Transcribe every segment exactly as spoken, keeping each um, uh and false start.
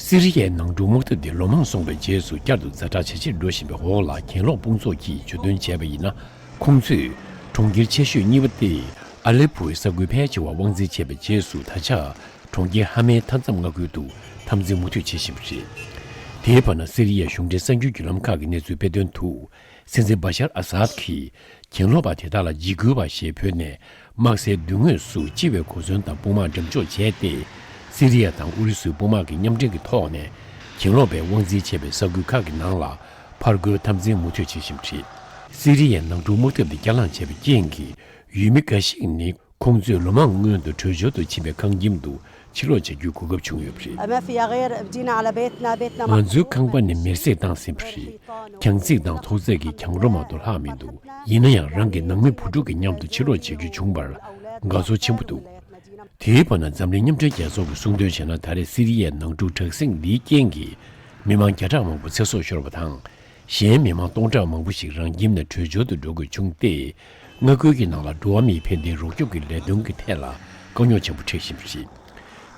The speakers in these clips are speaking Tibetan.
སི་རི་ཡའི་ནང་འཁྲུག་དམག་འཐབ་དེ་ལོ་མང་སོང་བའི་རྗེས་སུ་བསྐྱར་དུ་ཛ་དྲག་ཇེ་ཆེར་འགྲོ་བཞིན་པའི་འོག་ལ། གྱེན་ལོག་དཔུང་ཚོགས་ཀྱིས་བརྗོད་དོན་བྱས་པ་ཡིན་ན། ཁོང་ཚོས་གྲོང་ཁྱེར་ཆེ་ཤོས་གཉིས་པ་སྟེ་ཨ་ལེ་པོའི་ས་ཁུལ་ཕལ་ཆེ་བ་དབང་འཛིན་བྱས་པའི་རྗེས་སུ། ད་ཆ་གྲོང་ཁྱེར་ཧ་མའི་མཐའ་མཚམས་མངའ་ཁུལ་དུ་འཐབ་འཛིང་མུ་མཐུད་བྱེད་བཞིན་པ་རེད། དེའི་བར་ན། སི་རི་ཡའི་གཞུང་འབྲེལ་གསར་འགྱུར་བརྒྱུད་ལམ་ཁག་གིས་གནས་ཚུལ་སྤེལ་དོན་དུ། སྲིད་འཛིན་བ་ཤར་ཨ་སཱད་ཀྱིས་གྱེན་ལོག་པ་དེ་དག་ལ་འཇིགས་སྐུལ་བ་ཞེས་བོས་ནས། དམག་སའི་མདུན་ངོས་སུ་སྤྱི་བའི་གོ་མཚོན་དང་དཔུང་དམག་འགྲེམས་འཇོག་བྱས་ཏེ། སི་རི་ཡ་དང་ཨུ་རུ་སུའི་དཔུང་དམག་གི་མཉམ་འབྲེལ་གྱི་ཐོག་ནས། གྱེན་ལོག་པས་དབང་འཛིན་བྱས་པའི་ས་ཁུལ་ཁག་གི་ནང་ལ་ཕར་རྒོལ་འཐབ་འཛིང་མུ་མཐུད་བྱེད་བཞིན་པ་རེད། སི་རི་ཡའི་ནང་འཁྲུག་དམག་འཐབ་དེ་བསྐྱར་ལངས་བྱས་པའི་རྐྱེན་གྱིས། ཡུལ་མི་འགའ་ཞིག་ནི། ཁོང་ཚོས་ལོ་མང་སྔོན་དུ་བྲོས་བྱོལ་དུ་ཕྱིན་པའི་ཁང་ཁྱིམ་དུ་ཕྱིར་ལོག་བྱ་རྒྱུའི་གོ་སྐབས་བྱུང་ཡོད་པ་རེད། ما في غير بدينا على بيتنا، بيتنا ང་ཚོའི་ཁང་པ་ནི་མེར་སྲེག་བཏང་ཟིན་པ་རེད། གྱང་རྩིག་དང་ཐོག་བརྩེགས་ཀྱི་གྱང་རོ་མ་གཏོགས་ལྷག་མི་འདུག་ཡིན་ན་ཡང་། རང་གི་ནང་མི་བུ་ཕྲུག་གི་མཉམ་དུ་ཕྱིར་ལོག་བྱེད་རྒྱུ་བྱུང་བར་དགའ་ཚོར་ཆེན་པོ་འདུག་དེའི་བར་ན། འཛམ་གླིང་མཉམ་འབྲེལ་རྒྱལ་ཚོགས་ཀྱིས་གསུང་དོན་བྱས་ན། ད་རེས་སི་རི་ཡའི་ནང་འཁྲུག་དྲག་ཟིང་འདིའི་རྐྱེན་གྱིས། མི་མང་བརྒྱ་ཕྲག་མང་པོ་ཚེ་སྲོག་ཤོར་བ་དང་། གཞན་མི་མང་སྟོང་ཕྲག་མང་པོ་ཞིག་རང་ཁྱིམ་ནས་བྲོས་བྱོལ་དུ་འགྲོ་དགོས་བྱུང་སྟེ། མངའ་ཁུལ་གྱི་ནང་ལ་འགྲོ་བ་མིའི་ཕན་བདེའི་རོགས་སྐྱོབ་ཀྱི་ལས་དོན་གྱི་ཐད་ལ་དཀའ་རྙོག་ཆེན་པོ་འཕྲད་བཞིན་པ་རེད།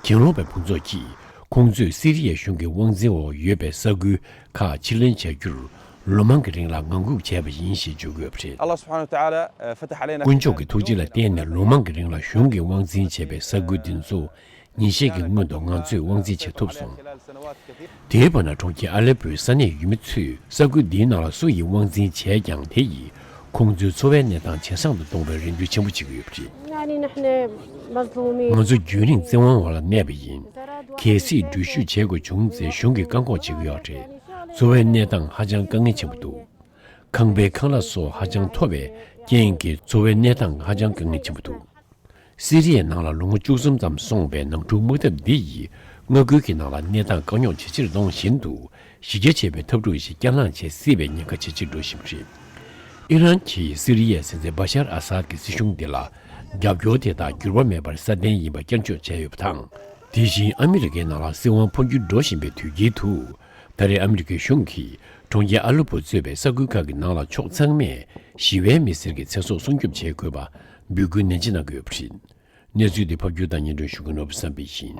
གྱེན་ལོག་པའི་དཔུང་ཚོགས་ཀྱིས། ཁོང་ཚོས་སི་རི་ཡའི་གཞུང་གི་དབང་འཛིན་འོག་ཡོད་པའི་ས་ཁུལ་ཁག་ཕྱིར་ལེན་བྱ་རྒྱུར། ལོ་མང་གི་རིང་ལ་ངང་སྒུག་བྱས་པ་ཡིན་ཞེས་བརྗོད་ཀྱི་ཡོད་པ་རེད། الله سبحانه وتعالى فتح علينا དཀོན་མཆོག་གི་ཐུགས་རྗེ་ལ་བརྟེན་ནས། ལོ་མང་གི་རིང་ལ་གཞུང་གིས་དབང་འཛིན་བྱས་པའི་ས་ཁུལ་འདི་ཚོ། ཉིན་ཤས་ཀྱི་སྔོན་དུ་ང་ཚོས་དབང་འཛིན་བྱེད་ཐུབ་སོང་། དེའི་བར་ན། གྲོང་ཁྱེར་ཨ་ལེ་པོའི་ས་གནས་ཡུལ་མི་ཚོས། ས་ཁུལ་འདིའི་ནང་ལ་སུ་ཡིས་དབང་འཛིན་བྱས་ཀྱང་། དེ་ཡིས་ཁོང་ཚོའི་འཚོ་བའི་གནས་སྟངས་ཇེ་བཟང་དུ་གཏོང་བའི་རེ་འདུན་ཆེན་པོ་བྱེད་ཀྱི་ཡོད་པ་རེད། ང་ཚོ་རྒྱུན་རིང་བཙན་དབང་འོག་ལ་གནས་པ་ཡིན། གལ་སྲིད་འགྲུལ་བཞུད་བྱེད་དགོས་བྱུང་ཚེ། གཞུང་གིས་བཀག་འགོག་བྱེད་ཀྱི་ཡོད་རེད། འཚོ་བའི་གནས་སྟངས་ཧ་ཅང་དཀའ་ངལ་ཆེན་པོ་འདུག་ཁང་པའི་ཁང་གླ་སོགས་ཧ་ཅང་མཐོ་བའི་རྐྱེན་གྱིས། འཚོ་བའི་གནས་སྟངས་ཧ་ཅང་དཀའ་ངལ་ཆེན་པོ་འདུག་སི་རི་ཡའི་ནང་ལ་ལོ་ངོ་བཅུ་གསུམ་ཙམ་སོང་བའི་ནང་འཁྲུག་དམག་འཐབ་འདི་ཡིས། མངའ་ཁུལ་གྱི་ནང་ལ་གནས་སྟངས་དཀའ་རྙོག་ཇེ་ཆེར་གཏོང་བཞིན་དུ། གཞི་རྒྱ་ཆེ་བའི་འཐབ་འཁྲུག་ཞིག་བསྐྱར་ལངས་བྱེད་སྲིད་པའི་ཉེན་ཁ་ཇེ་ཆེར་འགྲོ་བཞིན་པ་རེད། ཨི་རན་གྱིས་སི་རི་ཡའི་སྲིད་འཛིན་བ་ཤར་ཨ་སཱད་ཀྱི་སྲིད་གཞུང་འདི་ལ། རྒྱབ་སྐྱོར་དེ་དག་འགྱུར་བ་མེད་པར་སྲ་བརྟན་ཡིན་པ་བསྐྱར་བརྗོད་བྱས་ཡོད་པ་དང་། དེ་བཞིན་ཨ་མི་རི་ཀའི་ནང་ལ་སྲིད་དབང་འཕོ་འགྱུར་འགྲོ་བཞིན་པའི་དུས་དཀྱིལ་དུ། ད་རེས་ཨ་མི་རི་ཀའི་གཞུང་གིས་གྲོང་ཁྱེར་ཨ་ལེ་པོ་གཙོས་པའི་ས་ཁུལ་ཁག་གི་ནང་ལ་ཕྱོགས་ཚང་མས་ཞི་བའི་མི་སེར་གྱི་ཚེ་སྲོག་སྲུང་སྐྱོབ་བྱེད་དགོས་པ་འབོད་སྐུལ་ནན་ཆེ་གནང་གི་ཡོད་པ་རེད། གནས་ཚུལ་འདི་ཕབ་སྒྱུར་དང་སྙན་སྒྲོན་ཞུ་མཁན་ནོར་བུ་བསམ་འཕེལ་ཡིན།